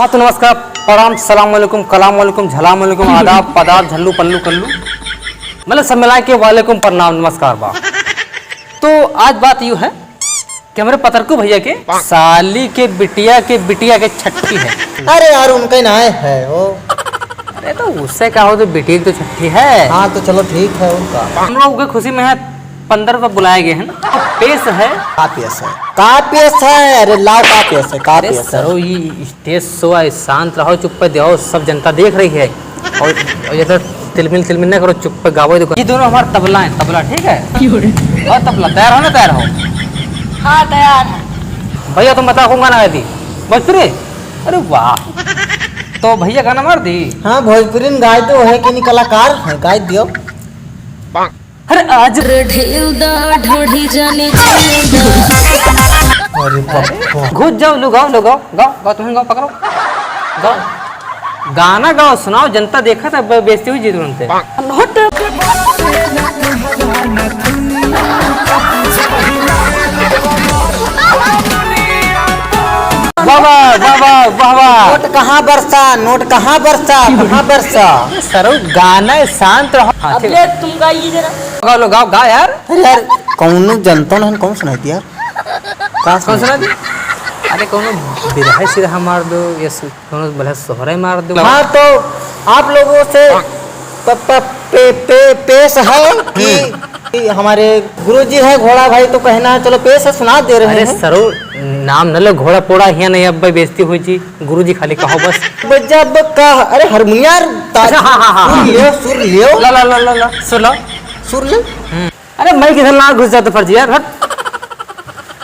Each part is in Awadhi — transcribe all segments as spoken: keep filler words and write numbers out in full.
हाँ, तो नमस्कार, प्रणाम, सलाम वालेकुम, कलाम वालेकुम, झलाम वालेकुम, आदाब, पदाब, झल्लू, पल्लू, कल्लू, मतलब सब मिला के वालेकुम, प्रणाम, नमस्कार बा। तो आज बात यू है कि हमरे पतरकू भइया के साली के बिटिया के बिटिया के छट्ठी है। अरे यार, उनका ही ना है वो। अरे, तो उससे का हो, तो बिटिया की तो छट्ठी है। हाँ, तो चलो ठीक है, उनका। हम लोग के खुशी में है, पन्द्रह रुपये बुलाए गए हैं ना। पेश है। का पेश है? का पेश है? अरे लाओ, का पेश है? का अरे पेश है? सरो, ये स्टेज शो है, शांत रहो, चुप्पे देहो, सब जनता देख रही है। और, और ये तो तिलमिल तिलमिल ना करो, चुप्पे गावो। देखो, ये दोनों हमारा तबला है, तबला, ठीक है? क्यों रे? और तबला, तैयार हो ना, तैयार हो? हाँ, तैयार है। भइया, तुम बताओ, कौन गाना गाई दी? भोजपुरी? अरे वाह। तो भइया, गाना मार दी। हाँ, भोजपुरी में गाई दो, है कि नहीं, कलाकार है, गाई दियो। अरे आज रे ढेलदा ढोढ़ी जाने ढेलदा। अरे बाप रे। घुस जाओ, लो गाओ, लो गाओ, गाओ, गाओ, तुम गाओ, पकड़ो, गाओ, गाना गाओ, सुनाओ, जनता देखा था, ब-, बेइज्जती हुई जी तुरंते। नोट। वाह, वाह, वाह, वाह, वाह, वाह। नोट कहाँ बरसा, नोट कहाँ बरसा, कहाँ बरसा? सरो, गाना है, शांत रहो। हाँ, ठीक। अबे तुम गाइए जरा। गाओ, लो, गाओ, गाओ यार। अरे यार, कौनो जनता नहीं, कौन सुनाई दिया? का कौन सुनाई? सुना दी? अरे, कौनो बिरहा सिरहा मार दो, या सु-, कौनो बढ़िया सोहरे मार दो। हाँ, तो आप लोगों से प-, प-, पे-, पे-, पेश है कि, हम्म। कि हमारे गुरुजी हैं घोड़ा भाई, तो कहना है, चलो पेश है, सुना दे रहे अरे हैं। सरो, नाम न लो, घोड़ा पोड़ा हियाँ नहीं, अब बेइज्जती हुई जी, गुरुजी खाली कहो बस। जब कह, अरे हारमोनिया, ताज, अच्छा, हाँ, हाँ, हाँ, सुर हाँ। लियो, सुर लियो। ला, ला, ला, ला, ला, सुन लो। सुर ले। हम्म। अरे मैं किधर ना घुस जाता फर्जी यार, हट।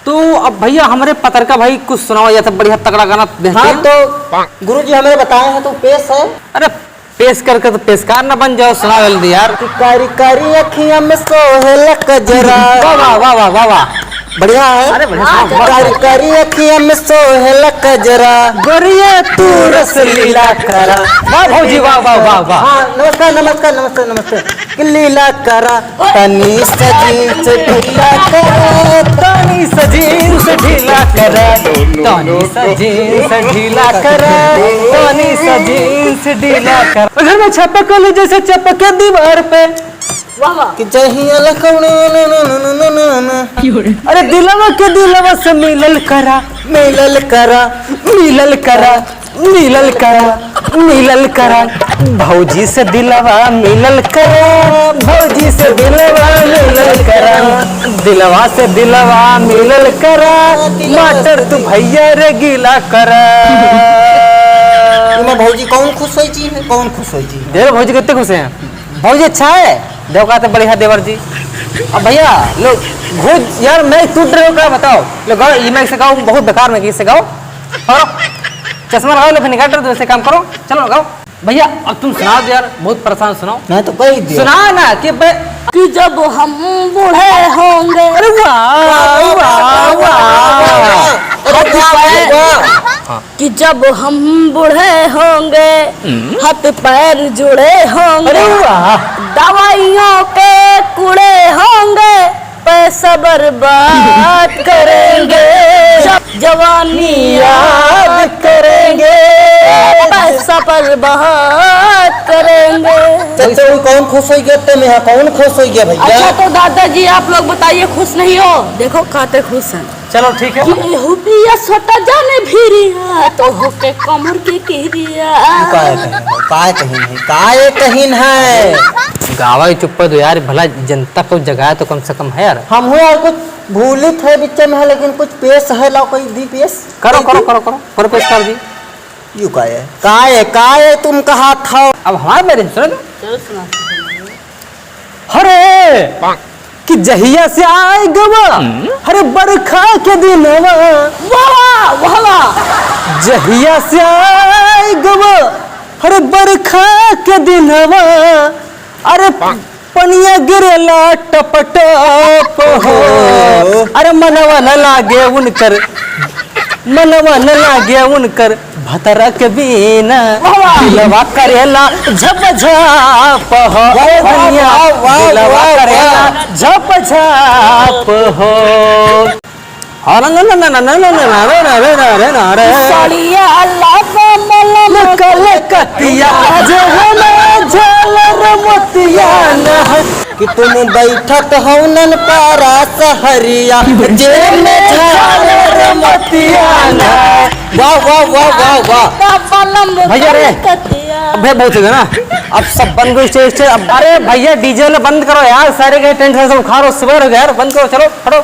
तो अब भइया हमरे पतरका भाई कुछ सुनावा, या तो बढ़िया तगड़ा गाना बेहतरीन। हाँ, तो गुरुजी हमें बताए हैं, तो पेश है। अरे पेश करके तो पेशकार ना बन जाओ, सुना जल्दी यार। कि कारी कारी अखियां में सोहेला कजरा। वाह, वाह, वाह, वाह, वाह, वाह। बढ़िया है। अरे बढ़िया, हाँ, वाह। कारी कारी अखियां में सोहेला कजरा। गोरिया तू रस लीला करा। वाह भौजी, वाह, वाह, वाह, वाह। हाँ, नमस्कार, नमस्कार, नमस्ते, नमस्ते। कि लीला करा, तनी सा जींस ढीला करा, तनी सा जींस ढीला करा, तनी सा जींस ढीला करा, तनी सा जींस ढीला करा। घर में छपकल जैसे चपके दीवार पे। वाह, वाह। कि जहिया लखौने, न, न, न। अरे दिलवा के दिलवा से मिलल करा, मिलल करा, मिलल करा। मिलल करा, मिलल करा, भौजी से दिलवा मिलल करा, भौजी से दिलवा मिलल करा, दिलवा से दिलवा मिलल करा, माटर तू भैया रे गीला करा। इमा भौजी कौन खुश होई जी है, कौन खुश होई जी? देवर भौजी कितने खुश हैं? भौजी अच्छा है, देव का तो बढ़िया देवर जी। अब भैया लो, घुस यार, मैं टूट रहे हो क्या बताओ? लो गाओ, ये मैं इसे गाओ, बहुत बेकार मैं इसे गाओ। और चश्मा लगाओ, लो फिर निकाल दो, ऐसे काम करो, चलो गाओ। भैया अब तुम सुना दो यार, बहुत परेशान, सुनाओ। मैं तो कह ही दिया। सुना ना कि बे- कि जब हम बूढ़े होंगे। अरे वाह, वाह, वाह, वाह। अरे वाह, वाह, वाह। हाँ। कि जब हम बूढ़े होंगे, हम्म। हाथ पैर जुड़े होंगे, अरे वाह। दवाइयों के कूड़े होंगे, पैसा बर्बाद करेंगे, जब जवानी याद करेंगे, पैसा बर्बाद करेंगे। तो, तो कौन खुश हो गया? ते में कौन खुश हो गया भैया? अच्छा, तो दादाजी, आप लोग बताइए, खुश नहीं हो? देखो, खाते खुश हैं। चलो, ठीक है। केहू पिया सोटा जाने भिरिया, तो होके कमर के किरिया। तू काहे कहीं है? काहे कहीं नहीं? काहे कहीं है? गावा ही चुप्पा दो यार, भला जनता को जगाया तो कम से कम है यार। हम हो यार कुछ भूलित है बीच में है, लेकिन कुछ पेश है, लाओ कोई दी पेश। करो, कोई करो, दी? करो, करो, करो पेश कर दी। यू काहे? काहे, काहे तुम कहा था? अब हमारे मेरे सुनो तो। चलो सुना। अरे कि जहिया से आए गवा, हम्म। अरे बरखा के दिनवा। वाह, वाह, वाह, वाह। जहिया से आए गवा, अरे बरखा के दिनवा, अरे पनिया गिरेला टप टप हो। अरे मनवा न लागे उनकर, मनवा न लागे उनकर भतरा के बिना, वाह, वाह। दिलवा करेला झप झप हो। वाह, वाह, धनिया, वाह, वाह, दिलवा वाह, करेला वाह। झप झप हो। हाँ, ना, ना, ना। सड़िया लागा पिया, जे हमें झालर मोतिया ना है कि तुम बैठत हौनन पारा सहरिया, जे में झालर मोतिया ना। वाह, वाह, वाह, वाह, वाह। भैया रे, अब भैया बहुत हो गया ना, अब सब बंद करो, stage, stage, अब अरे भैया, DJ वाले बंद करो यार, सारे के टेंट से सब उखाड़ो, सुबह हो गया यार, बंद करो, चलो, हटो।